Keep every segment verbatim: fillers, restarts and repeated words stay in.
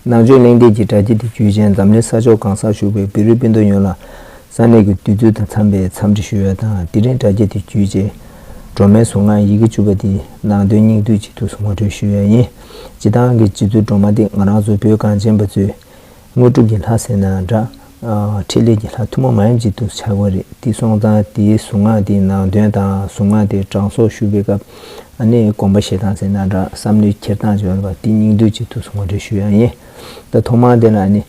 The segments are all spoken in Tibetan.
ནང་ཆོས་གླེང་སྟེགས་ཀྱི་དྲ་རྒྱ་དེ་བརྒྱུད་བྱས་འཛམ་གླིང་ས་ཕྱོགས་གང་སར་བཞུགས་པའི་བོད་རིགས་སྤུན་ཟླ་ཡོངས་ལ་ས་གནས་ཀྱི་དུས་ཚོད་དང་འཚམས་པའི་འཚམས་འདྲི་ཞུ་ཡ་དང་། དེ་རིང་དྲ་རྒྱ་དེ་བརྒྱུད་བྱས་སྒྲོལ་མའི་གཟུངས་སྔགས་ཡི་གེ་བཅུ་པ་དེའི་ནང་དོན་སྙིང་བསྡུས་ཅིག་ཏུ་ངོ་སྤྲོད་ཞུ་ཡ་ཡིན། སྤྱིར་བཏང་གི་རྗེ་བཙུན་སྒྲོལ་མ་དེ་ང་རང་ཚོ་བོད་གངས་ཅན་པ་ཚོའི་དངོས་གྲུབ་ཀྱི་ལྷ་ཟེར་ན་འདྲ། ཨ་འཕྲིན་ལས་ཀྱི་ལྷ་ཐུན་མོང་མ་ཡིན་པ་ཅིག་ཏུ་ཆགས་ཀྱི་ཡོད་རེད། དེ་སོང་ཙང་དེའི་གཟུངས་སྔགས་དེའི་ནང་དོན་དང་གཟུངས་སྔགས་དེ་གྲངས་གསོག་ཞུ་བའི་སྐབས་ཨ་ནི་སྒོམ་པ་བཞེས་སྟངས་ཟེར་ན་འདྲ། བསམ་བློའི་འཁྱེར་སྟངས་བྱས་པ་དེ་སྙིང་བསྡུས་ཅིག་ཏུ་ངོ་སྤྲོད་ཞུ་ཡ་ཡིན། ད་ཐོག་མར་དེ་ལ་ཨ་ནི་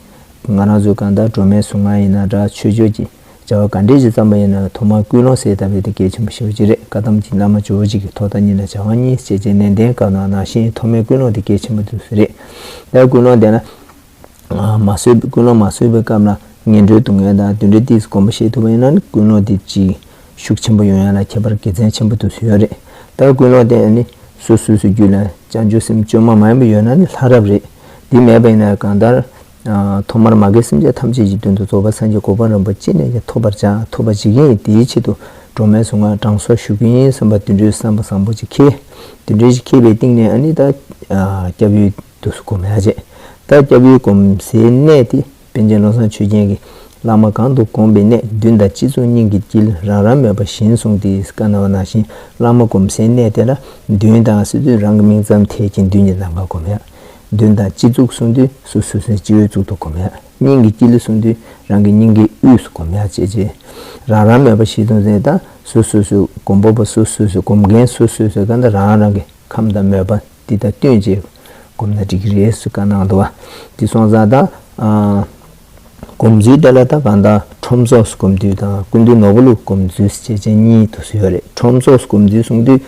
ང་རང་ཚོའི་གང་ལྟར་སྒྲོལ་མའི་གཟུངས་སྔགས་ཡིན་ན་འདྲ། ཆོས་སྤྱོད་ཀྱི་བྱ་བ་ག་འདྲས་ཅིག་བརྩམས་པ་ཡིན་ན་ཐོག་མར་ཀུན་སློང་ཟེར་ལྟ་བུ་དེ་གལ་ཆེན་པོ་ཞེ་པོ་ཅིག་རེད། བཀའ་གདམས་ཀྱི་བླ་མ་ཇོ་བོ་རྗེ་གི་ཐོག་མཐའ་གཉིས་ལ་བྱ་བ་གཉིས་ཞེས་བྱས་ནན་ཏན་བཀའ་གནང་ནང་བཞིན་ཐོག་མའི་ཀུན་སློང་དེ་གལ་ཆེན་པོ་འདུག་ཟེར་རེད། ད་ཀུན་སློང་དེ་ལ་ཨ་མ་བཟོད་ཀུན་སློང་མ་བཟོད་པའི་སྐབས་ལ་ངན་འགྲོའི་སྡུག་བསྔལ་དང་དེ་འདྲའི་ཏིས་སྒོམ་པ་བྱེད་ཐུབ་པ་ཡིན་ན་ནི་ཀུན་སློང་དེ་ཅིག་ཤུགས་ཆེན་པོ་ཡོང་ཡ་ལ་ཁྱད་པར་དགེ་མཚན་ཆེན་པོ་འདུག་ཟེར་ཡོད་རེད། ད་ཀུན་སློང་དེ་ནི་སོ་སོ་སོའི་རྒྱུད་ལ་བྱང་ཆུབ་སེམས་བཅོས་མ་མ་ཡིན་པ་ཡོད་ན་ནི་ལྷ་རབ་རེད། དེ་མེད་པ་ཡིན་ན་གང་ལྟར་ཨ་ཐོག་མར་མ་རྒན་སེམས་ཅན་ཐམས་ཅད་ཀྱི་དོན་དུ་རྫོགས་པ་སངས་རྒྱས་གོ་འཕང་རིན་པོ་ཅི་ནས་ཀྱང་ཐོབ་པར་བྱ། ཐོབ་པར་བྱེད་ཀྱི་ཡིན། དེའི་ཆེད་དུ་སྒྲོལ་མའི་གཟུངས་སྔགས་གྲངས་གསོག་ཞུ་གི་ཡིན་བསམ་པ་དེ་འདྲའི་བསམ་པ་བཟང་པོ་ཅིག་འཁྱེར། དེ་འདྲའི་ཞིག་འཁྱེར་བའི་སྟེང་ནས་ཨ་ནི་ད་ཨ་སྐྱབས་ཡུལ་དུ་སྒོམ་ཡ་བྱེད། ད་སྐྱབས་ཡུལ་སྒོམ་སའི་གནས་དེ་པཎ་ཆེན་བློ་བཟང་ཆོས་རྒྱན་གྱིས་བླ་མ་གང་དུ་དགོངས་པའི་གནས། མདུན་དང་སྤྱི་གཙུག་སྙིང་གི་དཀྱིལ། རང་རང་མོས་པ་བཞིན་བཟུང་སྟེ་བཀའ་གནང་བ་ནང་བཞིན་བླ་མ་སྒོམ་སའི་གནས་དེ་ལ་མདུན་དང་ཟེར་དུས་རང་གི་སྨིན་མཚམས་ཐད་ཀྱི་མདུན་གྱི་ནམ་མཁའ་སྒོམ་ཡ། མདུན་དང་སྤྱི་གཙུག་གསུང་དུས་སོ་སོ་སོའི་སྤྱི་བོའི་གཙུག་ཏུ་སྒོམ་ཡ། སྙིང་གི་དཀྱིལ་གསུང་དུས་རང་གི་སྙིང་གའི་དབུས་སུ་སྒོམ་ཡ་བྱས་རྗེས། རང་རང་མོས་པ་བཞིན་དུ་མཛད། ད་སོ་སོ་སོའི་སྒོམ་པ་པོ་སོ་སོ་སོའི་སྒོམ་མཁན་སོ་སོ་སོའི་གང་ལྟར་རང་རང་གི་ཁམས་དང་མོས་པ་འདི་དང་བསྟུན་བྱས་སྒོམ་ན་འགྲིག་གི་རེད་ཟེར་བཀའ་གནང་འདུག་བ། འདི་སོང་ཙང་ད་ཨ་སྒོམ་ཚུལ་དེ་ལ་ད་གང་ལྟར་ཁྲོམ་ཚོགས་སུ་སྒོམ་ཚུལ་དང་སྐུ་མདུན་ནོར་བུ་ལུ་སྒོམ་ཚུལ་ཞེས་བྱས་གཉིས་དུ་ཡོད་རེད། ཁྲོམ་ཚོགས་སུ་སྒོམ་ཚུལ་གསུང་དུས་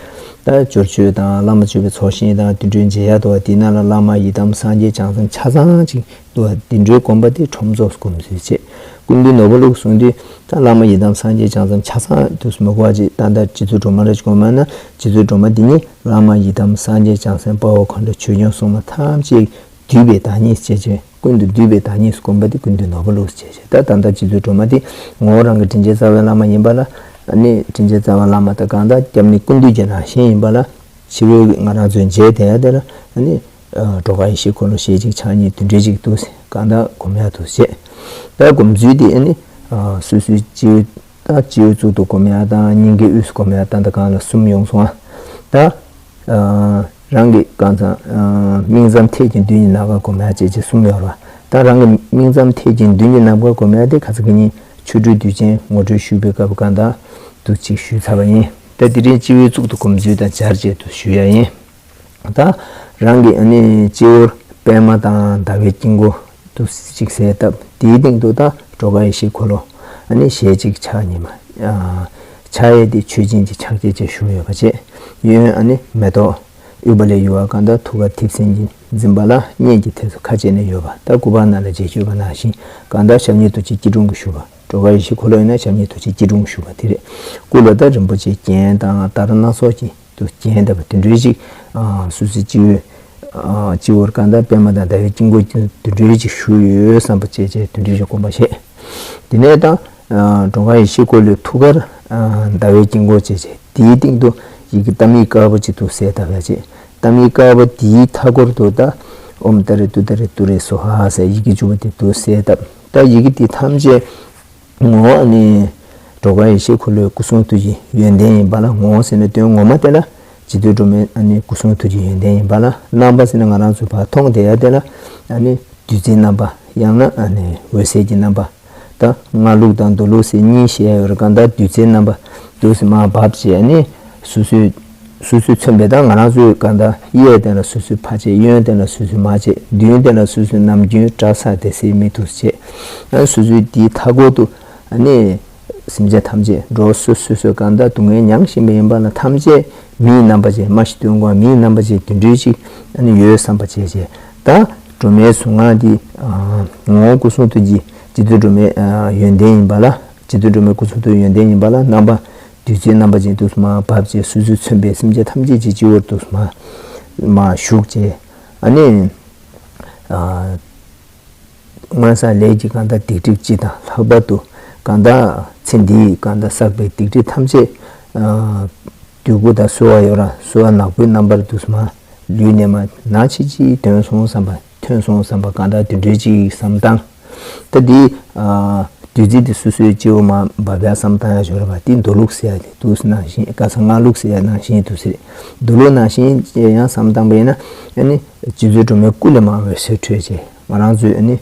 ད་སྦྱོར་ཆོས་དང་བླ་མ་མཆོད་པའི་ཚོགས་ཞིང་དང་དེ་འདྲའི་མཇལ་ཡ་འདུག་བ། དེ་ནང་ལ་བླ་མ་ཡི་དམ་སངས་རྒྱས་བྱང་སེམས་ཆ་ཚང་ཅིག་འདུག་བ། དེ་འདྲའི་སྒོམ་པ་དེ་ཁྲོམ་ཚོགས་སུ་སྒོམ་ཚུལ་བྱས། སྐུ་མདུན་ནོར་བུ་ལུ་གསུང་དུས་ད་བླ་མ་ཡི་དམ་སངས་རྒྱས་བྱང་སེམས་ཆ་ཚང་དུ་མི་གོ་བ་ཅིག་ད་ལྟ་རྗེ་བཙུན་སྒྲོལ་མ་ར་ཅིག་སྒོམ་པ་ན་རྗེ་བཙུན་སྒྲོལ་མ་འདི་ཉིད་བླ་མ་ཡི་དམ་སངས་རྒྱས་བྱང་སེམས་དཔའ་བོ་མཁའ་འགྲོ་ཆོས་སྐྱོང་སྲུང་མ་ཐམས་ཅད་འདུས་པའི་བདག་ཉིད་ཅེས་བྱས། ཀུན་ཏུ་འདུས་པའི་བདག་ཉིད་སྒོམ་པ་དེ་སྐུ་མདུན་ནོར་བུ་ལུ་ཅེས་བྱས། ད་ད་ལྟ་རྗེ་བཙུན་སྒྲོལ་མ་དེ་ངོ་བོ་རང་གི་དྲིན་ཅན་རྩ་བའི་བླ་མ་ཡིན་པ་ལ་ཨ་ནི་དྲིན་ཅན་རྩ་བའི་བླ་མ་དང་གང་ལྟར་སྐྱབས་གནས་ཀུན་འདུས་ཀྱི་རང་བཞིན་ཡིན་པ་ལ་ཕྱི་རོལ་གྱི་ང་རང་ཚོའི་མཇལ་དེ་ཡ་དེ་ལ་ཨ་ནི་ཨ་སྒྲོལ་དཀར་ཡེ་ཤེས་འཁོར་ལོ་ཞེས་གཅིག་ཕྱག་གཉིས་བདུན་ཕྲག་གཅིག་འདུག་ཟེར་གང་ལྟར་སྒོམ་ཡ་འདུག་ཅེས། ད་སྒོམ་ཚུལ་དེ་ཨ་ནི་ཨ་སོ་སོའི་སྤྱི་བོའི་ད་སྤྱི་བོའི་གཙུག་ཏུ་སྒོམ་ཡ་དང་སྙིང་གའི་དབུས་སུ་སྒོམ་ཡ་ད་ལྟ་གང་ལ་གསུམ་ཡོང་སོང་ཨ། ད་ཨ་རང་གི་གང་ཚང་ཨ་སྨིན་མཚམས་ཐད་ཀྱི་མདུན་གྱི་ནམ་མཁའ་སྒོམ་ཡ་བྱས་རྗེས་གསུམ་ཡོད་རེད་བ། ད་རང་གི་སྨིན་མཚམས་ཐད་ཀྱི་མདུན་གྱི་ནམ་མཁའ་སྒོམ་ཡ་དེ་ཁ་ཚ་གི་ཉིན་ཆོ་འཕྲུལ་དུས་ཆེན་ངོ་སྤྲོད་ཞུས་པའི་སྐབས་གང་ལྟར་དུ་ཅིག་ཞུས་ཚར་བ་ཡིན། ད་དེ་རིང་སྤྱི་བོའི་གཙུག་ཏུ་སྒོམ་ཚུལ་དང་སྦྱར་བྱས་དུ་ཞུ་ཡ་ཡིན། ད་རང་གི་ཨ་ནི་སྤྱི་བོར་པདྨ་དང་ཟླ་བའི་དཀྱིལ་འཁོར་དུ་གཅིག་གསལ་བཏབ། དེའི་སྟེང་དུ་ད་སྒྲོལ་དཀར་ཡེ་ཤེས་འཁོར་ལོ་ཨ་ནི་ཞལ་གཅིག་ཕྱག་གཉིས་མ། ཕྱག་གཡས་དེ་མཆོད་སྦྱིན་གྱི་ཕྱག་རྒྱ་བཅས་བཞུགས་ཡོད་པ་བཅས། གཡོན་ཨ་ནི་མེ་ཏོག་དབུས་པ་ལས་གཡོ་བ་གང་ལྟར་ཐུགས་ཀར་ཐེབས་སེན་གྱིས་འཛིན་པ་ལ་སྙན་གྱི་ཐད་སུ་ཁ་བཅད་ནས་ཡོད་པ། ད་སྐུ་པར་ནང་ལ་མཇལ་ཆོས་པ་ནང་བཞིན་གང་ལྟར་ཞབས་གཉིས་རྡོ་རྗེ་སྐྱིལ་ཀྲུང་གིས་བཞུགས་པ། སྒྲོལ་དཀར་ཡེ་ཤེས་འཁོར་ལོ་ཡིན་ན་ཞབས་གཉིས་རྡོ་རྗེ་སྐྱིལ་ཀྲུང་བཞུགས་པ་དེ་རེད། སྐུ་ལ་ད་རིན་པོ་ཆེའི་རྒྱན་དང་དར་སྣ་ཚོགས་ཀྱིས་དུ་རྒྱན་བཏབ་པ་དེ་འདྲའི་ཞིག་ཨ་སོ་སོའི་སྤྱི་བོའི་ཨ་སྤྱི་བོར་གང་ལྟར་པདྨ་དང་ཟླ་བའི་དཀྱིལ་འཁོར་གྱི་དེ་འདྲའི་ཞིག་བཞུགས་ཡོད་བསམ་པ་བྱས་བྱས་དེ་འདྲའི་ཞིག་སྒོམ་པ་བྱས། དེ་ནས་ད་ཨ་སྒྲོལ་དཀར་ཡེ་ཤེས་འཁོར་ལོའི་ཐུགས་ཀར་ཨ་ཟླ་བའི་དཀྱིལ་འཁོར་བྱས་བྱས་དེའི་སྟེང་དུ་ཡི་གེ་ཏཱཾ་དཀར་པོ་ཅིག་ཏུ་གསལ་བཏབ་ཡ་བྱས། ཏཱཾ་དཀར་པོ་དེའི་མཐའ་སྐོར་དུ་ད་ཨོཾ་ཏཱ་རེ་ཏུཏྟཱ་རེ་ཏུ་རེ་སྭཱ་ཧཱ་ཟེར་ཡི་གེ་བཅུ་པོ་དེ་ཏུ་གསལ་བཏབ། ད་ཡི་གེ་དེ་ཐམས་ཅད་ངོ་བོ་ནི་སྒྲོལ་དཀར་ཡེ་ཤེས་འཁོར་ལོའི་སྐུ་གསུང་ཐུགས་ཀྱི་ཡོན་ཏན་ཡིན་པ་ལ། ངོ་བོ་ཟེར་ན་དོན་ངོ་མ་དེ་ལ་རྗེ་བཙུན་སྒྲོལ་མའི་ཨ་ནི་སྐུ་གསུང་ཐུགས་ཀྱི་ཡོན་ཏན་ཡིན་པ་ལ། རྣམ་པ་ཟེར་ན་ང་རང་ཚོས་ཕར་མཐོང་བསྡད་ཡ་དེ་ལ་ཨ་ནི་བདུད་རྩིའི་རྣམ་པ། ཡང་ན་ཨ་ནི་འོད་གསལ་གྱི་རྣམ་པ། ད་སྔགས་ལུགས་དང་མདོ་ལུགས་ཟེར་གཉིས་བཤད་ཡ་ཡོད་རེད། གང་ལྟར་བདུད་རྩིའི་རྣམ་པ་འདུག་སེ་མར་བབས་བྱས་ནས་སོ་སོའི་སོ་སོས་མཚོན་པའི། ད་ང་རང་ཚོའི་གང་ལྟར་གཡས་སྟེང་ལ་སོ་སོའི་ཕར་བྱས། གཡོན་སྟེང་ལ་སོ་སོའི་མར་བྱས། མདུན་སྟེང་ལ་སོ་སོའི་ནམ་རྒྱུན་གྲྭ་ས་དེ་སེ་མི་འདུག་བྱས། ཨ་སོ་སོའི་དེའི་མཐའ་སྐོར་དུ་ཨ་ནི་སེམས་ཅན་ཐམས་ཅད་འགྲོ་སོ་སོ་སོའི་གང་ལྟར་སྡུག་བསྔལ་མྱང་བཞིན་པ་ཡིན་པ་ལ་ཐམས་ཅད་མིའི་རྣམ་པ་ཅན། མ་ཤི་དུས་འགོ་མིའི་རྣམ་པ་ཅན་དེ་འདྲའི་ཅིག་ཨ་ནི་ཡོད་བསམ་པ་བྱས་བྱས། ད་སྒྲོལ་མའི་གཟུངས་སྔགས་འདི་ཨ་ངོ་བོ་སྐུ་གསུང་ཐུགས་ཀྱི་རྗེ་བཙུན་སྒྲོལ་མའི་ཨ་ཡོན་ཏན་ཡིན་པ་ལ། རྗེ་བཙུན་སྒྲོལ་མའི་སྐུ་གསུང་ཐུགས་ཡོན་ཏན་ཡིན་པ་ལ་རྣམ་པ་བདུད་རྩིའི་རྣམ་པ་ཅན་དུ་མར་བབས་བྱས་སོ་སོས་མཚོན་པའི་སེམས་ཅན་ཐམས་ཅད་ཀྱི་སྤྱི་བོར་དུ་མར་མར་ཞུགས་བྱས། ཨ་ནི་ཨ་སྔོན་བསགས་ལས་ཀྱི་གང་ལྟར་སྡིག་སྒྲིབ་སྤྱི་དང་ལྷག་པར་དུ་གང་ལྟར་ཚེ་འདིའི་གང་ལྟར་བསགས་པའི་སྡིག་སྒྲིབ་ཐམས་ཅད་ཨ་དུས་ཀུན་དང་གསོལ་བ་ཡོ་ར་གསོལ་བ་ནག་པོའི་རྣམ་པར་དུ་མར་ལུས་ནས་མར་ནང་ཕྱི་གཅིག་ཐོན་སོང་བསམ་པ་ ཐོན་སོང་བསམ་པ་གང་ལྟར་དེ་འདྲའི་ཅིག་བསམ་སྟངས། ད་འདི་ཨ་བདུད་རྩི་དེ་སོ་སོའི་སྤྱི་བོ་མར་འབབ་ཡ་བསམ་སྟངས་ཡ་ཞོར་བ་དེ་མདོ་ལུགས་ཟེར་ཡ་དེ་འདུག་ནང་བཞིན། བཀའ་གསང་སྔགས་ལུགས་ཟེར་ཡ་ནང་བཞིན་འདུག་ཟེར། མདོ་ལུགས་ནང་བཞིན་ཡང་བསམ་སྟངས་པ་ཡིན་ན་ཨ་ནི་རྗེ་བཙུན་སྒྲོལ་མའི་སྐུ་ལས་མར་འོད་ཟེར་འཕྲོས་བྱས་ང་རང་ཚོའི་ཨ་ནི་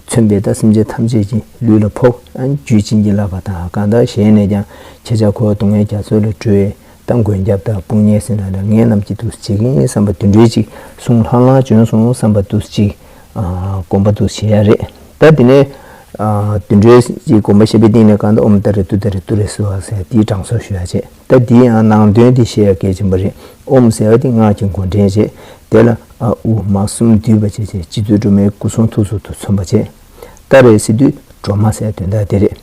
མཚོན་པའི་ད་སེམས་ཅན་ཐམས་ཅད་ཀྱི་ལུས་ལ་ཕོག་ཨ་ནི་རྒྱུད་བྱིན་གྱིས་བརླབས་པ་དང་། གང་ལྟར་ཞལ་ནས་ཀྱང་ཁྱེད་ཅག་འཁོར་བའི་སྡུག་བསྔལ་རྒྱ་མཚོ་ལས་སྒྲོལ་བའི་ད་མགོན་སྐྱབས་དང་དཔུང་གཉེན་ཟེར་ན་འདྲ་ངེད་རྣམས་ཀྱི་འདུག་བྱེད་ཀྱིན་བསམ་པ་དེ་འདྲའི་ཅིག་གསུང་ལྷང་ལྷང་བྱོན་སོང་བསམ་པ་འདུག་ཅིག་ཨ་སྒོམ་པ་འདུག་བྱེད་ཡ་རེད། ད་དེ་ནས་ཨ་དེ་འདྲའི་ཅིག་སྒོམ་པ་བྱེད་པའི་སྟེང་ནས་གང་ལྟར་ཨོཾ་ཏཱ་རེ་ཏུཏྟཱ་རེ་ཏུ་རེ་སྭཱ་ཧཱ་ཟེར་དེའི་གྲངས་གསོག་ཞུ་ཡ་བྱེད། ད་དེའི་ཡང་ནང་དོན་དེ་བཤད་ཡ་གལ་ཆེན་པོ་རེད། ཨོཾ་ཟེར་བ་དེ་སྔགས་ཀྱི་མགོ་འདྲེན་བྱེད། དེ་ལ་ཨ་ཨུ་མ་གསུམ་བསྡུས་པ་བྱས་བྱས་རྗེ་བཙུན་སྒྲོལ་མའི་སྐུ་གསུང་ཐུགས་སུ་དུ་མཚོན་པ་བྱེད། ཏཱ་རེ་ཟེར་དུས་སྒྲོལ་མ་ཟེར་དོན་དག་དེ་རེད།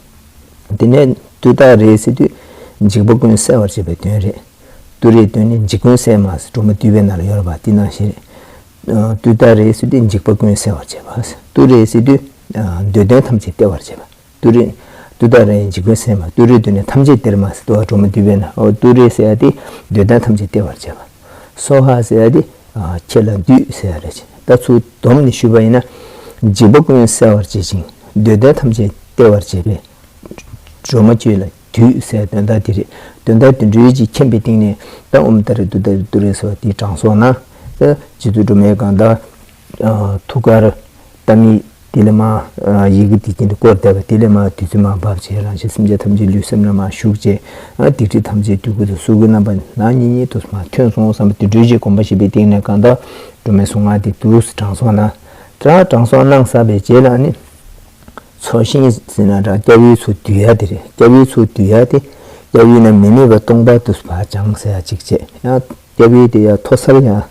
དེ་ནས་ཏུཏྟཱ་རེ་ཟེར་དུས་འཇིགས་པ་ཀུན་སེལ་བར་བྱེད་པའི་དོན་རེད། ཏུ་རེའི་དོན་ནི་འཇིགས་ཀུན་སེལ་མ་ཟེར་སྒྲོལ་མ་བསྡུས་པའི་ནང་ལ་ཡོད་རེད་པ། དེ་ནང་བཞིན་རེད། ཨ་ཏུཏྟཱ་རེ་ཟེར་དུས་འཇིགས་པ་ཀུན་སེལ་བར་བྱེད་པ། ཏུ་རེ་ཟེར་དུས་ཨ་འདོད་དོན་ཐམས་ཅད་སྟེར་བར་བྱེད་པ། ཏུ་རེ། ཏུཏྟཱ་རེ་འཇིགས་ཀུན་སེལ་མ། ཏུ་རེའི་དོན་ནི་ཐམས་ཅད་སྟེར་མ་ཟེར་དུས་སྒྲོལ་མ་བསྡུས་པའི་ནང་ཨོ་ཏུ་རེ་ཟེར་ཡ་དེ་འདོད་དོན་ཐམས་ཅད་སྟེར་བར་བྱེད་པ། སྭཱ་ཧཱ་ཟེར་ཡ་དེ་ཨ་ཁྱེད་ལ་འདུད་ཟེར་ཡ་རེད། ད་ཚུར་བསྡོམས་ནས་ཞུས་པ་ཡིན་ན། འཇིགས་པ་ཀུན་སེལ་བར་བྱེད་ཅིང་འདོད་དོན་ཐམས་ཅད་སྟེར་བར་བྱེད་པའི་སྒྲོལ་མ་ཁྱོད་ལ་འདུད་ཟེར་དོན་དག་དེ་རེད། དོན་དག་དེ་འདྲའི་ཅིག་མཁྱེན་པའི་སྟེང་ནས་ད་ཨོཾ་ཏཱ་རེ་ཏུཏྟཱ་རེ་ཏུ་རེ་སྭཱ་ཧཱ་དེའི་གྲངས་གསོག་ན། ད་རྗེ་བཙུན་སྒྲོལ་མའི་གང་ལྟར་ཨ་ཐུགས་ཀར་ད་མི་དེ་ལས་མར་ཨ་ཡི་གེ་དེ་ཅན་དུ་བསྐོར་བསྡད་པ་དེ་ལས་མར་བདུད་རྩི་མར་འབབ་བྱས་རང་བཞིན་སེམས་ཅན་ཐམས་ཅད་ལུས་སེམས་ལ་མར་ཞུགས་བྱས། ཨ་སྡིག་སྒྲིབ་ཐམས་ཅད་འདོད་རྒུ་དང་གསོད་རྒུའི་རྣམ་པ་ནག་ཉེས་ཉེས་དུ་མར་ཐོན་སོང་བསམ་པ་དེ་འདྲའི་ཅིག་སྒོམ་པ་བྱེད་པའི་སྟེང་ནས་གང་ལྟར་སྒྲོལ་མའི་གཟུངས་སྔགས་དེ་འདུག་གྲངས་གསོག་ན། ད་གྲངས་གསོག་གནང་ཚར་བའི་རྗེས་ལ་ནི། ཚོགས་ཞིང་ཟེར་ན་འདྲ་སྐྱབས་ཡུལ་ཚུར་བསྡུ་ཡ་དེ་རེད། སྐྱབས་ཡུལ་ཚུར་བསྡུ་ཡ་དེ། སྐྱབས་ཡུལ་ན་མི་དམིགས་པ་སྟོང་པ་དུ་བག་ཅང་ཟེར་ཡ་གཅིག་བྱས། ཡང་སྐྱབས་ཡུལ་དེ་ཡང་མཐོ་སར་ཡང་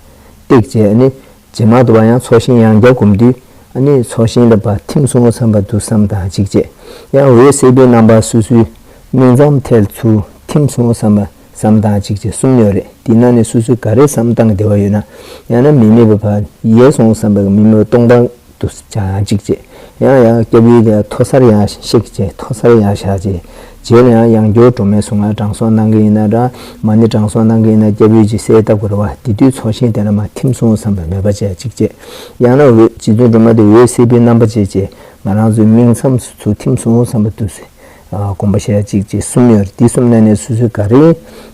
བཏེགས་བྱས་ནི། རྗེས་མ་དུ་བ་ཡང་ཚོགས་ཞིང་ཡང་བསྐྱར་སྒོམ་དུས། ཨ་ནི་ཚོགས་ཞིང་ལ་ཕར་ཐིམ་སོང་བསམ་པ་དུ་བསམ་དང་གཅིག་བྱས། ཡང་འོད་སད་པའི་རྣམ་པ་སོ་སོའི་སྨིན་མཚམས་ཐད་ཚུར་ཐིམ་སོང་བསམ་པ་བསམ་དང་གཅིག་བྱས་གསུམ་ཡོད་རེད། དེ་ནང་ནས་སོ་སོའི་ག་རེ་བསམ་སྟངས་བདེ་བ་ཡོད་ན། ཡང་ན་མི་དམིགས་པ་ཕར་ཡལ་སོང་བསམ་པའི་མི་དམིགས་པ་སྟོང་པ། དུ་ཡང་གཅིག་བྱས། ཡང་ཡང་སྐྱབས་ཡུལ་དེ་མཐོ་སར་ཡང་གཤེགས་བྱས་མཐོ་སར་ཡང་བཞག་བྱས། རྗེས་ལ་ཡང་ཡང་བསྐྱར་སྒྲོལ་མའི་གཟུངས་སྔགས་གྲངས་གསོག་གནང་གི་ཡིན་ན་འདྲ། མ་ཎི་གྲངས་གསོག་གནང་གི་ཡིན་ན་སྐྱབས་ཡུལ་གྱི་སའི་ལྟ་དགོས་རེད་བ། དེ་དུས་ཚོགས་ཞིང་དེ་ལ་མར་ཐིམ་སོང་བསམ་པའི་མོས་པ་བྱས་གཅིག་བྱས། ཡང་ན་འོད་རྗེ་བཙུན་སྒྲོལ་མ་དེ་འོད་སད་པའི་རྣམ་པ་བྱས་བྱས་ང་རང་ཚོའི་སྨིན་མཚམས་སུ་ཚུར་ཐིམ་སོང་བསམ་པ་དུས་སུ། ཨ་སྒོམ་པ་བྱས་གཅིག་བྱས་གསུམ་ཡོད་རེད། དེ་གསུམ་ནང་ནས་སོ་སོས་ག་རེ་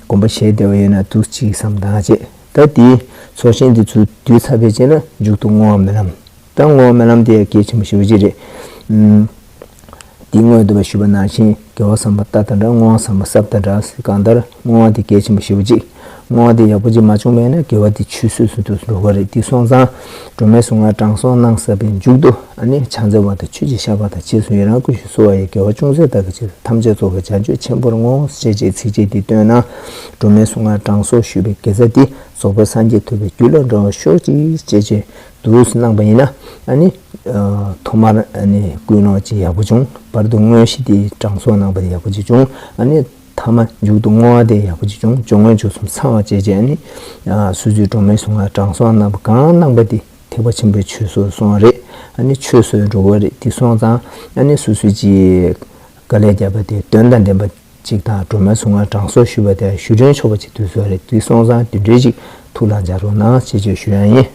སྒོམ་པ་བྱས་བདེ་བ་ཡོད་ན་དུས་གཅིག་བསམ་དང་བྱས། ད་དེ་ཚོགས་ཞིང་དེ་ཚུར་བསྡུས་ཚར་བའི་རྗེས་ལ་མཇུག་ཏུ་བསྔོ་བ་སྨོན་ལམ། ད་བསྔོ་བ་སྨོན་ལམ་དེ་ཡང་གལ་ཆེན་པོ་ཞེ་པོ་ཅིག་རེད། ཨུམ། དེ་སྔོན་དུ་བ་ཞུས་པ་ནང་བཞིན་དགེ་བ་བསམ་པ་ལྟ་དང་འདྲ་བསྔོ་བ་བསམ་པ་བསགས་དང་འདྲ། གང་ལྟར་བསྔོ་བ་དེ་གལ་ཆེན་པོ་ཞེ་པོ་ཅིག་བསྔོ་བ་དེ་ཡག་པོ་ཅིག་མ་བྱུང་བས་ན་དགེ་བ་དེ་ཆུད་ཟོས་སུ་འགྲོ་གི་རེད། དེ་སོང་ཙང་སྒྲོལ་མའི་གཟུངས་སྔགས་གྲངས་གསོག་གནང་ཚར་བའི་མཇུག་ཏུ་ཨ་ནི་ཕྱག་འཚལ་བ་དང་མཆོད་ཅིང་བཤགས་པ་དང་རྗེས་སུ་ཡི་རང་བསྐུལ་ཞིང་གསོལ་བ་ཡི། དགེ་བ་ཅུང་ཟད་བདག་གིས་བྱས་ཐམས་ཅད་རྫོགས་པའི་བྱང་ཆུབ་ཆེན་པོར་བསྔོ། ཞེས་བྱས་ཚིགས་བཅད་འདི་བཏོན་ན། སྒྲོལ་མའི་གཟུངས་སྔགས་གྲངས་གསོག་ཞུས་པའི་དགེ་རྩ་དེ་རྫོགས་པའི་སངས་རྒྱས་ཐོབ་པའི་རྒྱུ་ལ་འགྲོ་བར་ཤོག་ཅིག་ཅེས་བྱས། འདུག་སེ་གནང་པ་ཡིན་ན། ཨ་ནི། ཨ་ཐོག་མར་ཨ་ནི་ཀུན་སློང་ཅིག་ཡག་པོ་བྱུང་། བར་དུ་དངོས་གཞི་དེ་གྲངས་གསོག་གནང་པ་དེ་ཡག་པོ་ཅིག་བྱུང་། ཨ་ནི་ཐ་མ་མཇུག་ཏུ་བསྔོ་བ་དེ་ཡག་པོ་ཅིག་བྱུང་། སྦྱོར་དངོས་མཇུག་གསུམ་ཚང་བ་བྱས་རྗེས་ཨ་ནི། ཨ་སོ་སོའི་སྒྲོལ་མའི་གཟུངས་སྔགས་གྲངས་གསོག་གནང་པ་གང་གནང་པ་དེ་ཐེག་པ་ཆེན་པོའི་ཆོས་སུ་སོང་བ་རེད། ཨ་ནི་ཆོས་སུ་འགྲོ་བ་རེད། དེ་སོང་ཙང་ཨ་ནི་སོ་སོའི་ཅིག་དཀའ་ལས་བརྒྱབ་པ་དེ་དོན་དང་ལྡན་པ། གཅིག་དང་སྒྲོལ་མའི་གཟུངས་སྔགས་གྲངས་གསོག་ཞུས་པ་དེ་ཞུ་དོན་ཆོག་པ་ཅིག་དུས་ཚོད་རེད། དེ་སོང་ཙང་དེ་འདྲའི་ཅིག་ཐུགས་ལ་འཇགས་རོགས་གནང་ཞེས་བརྗོད་ཞུ་ཡ་ཡིན།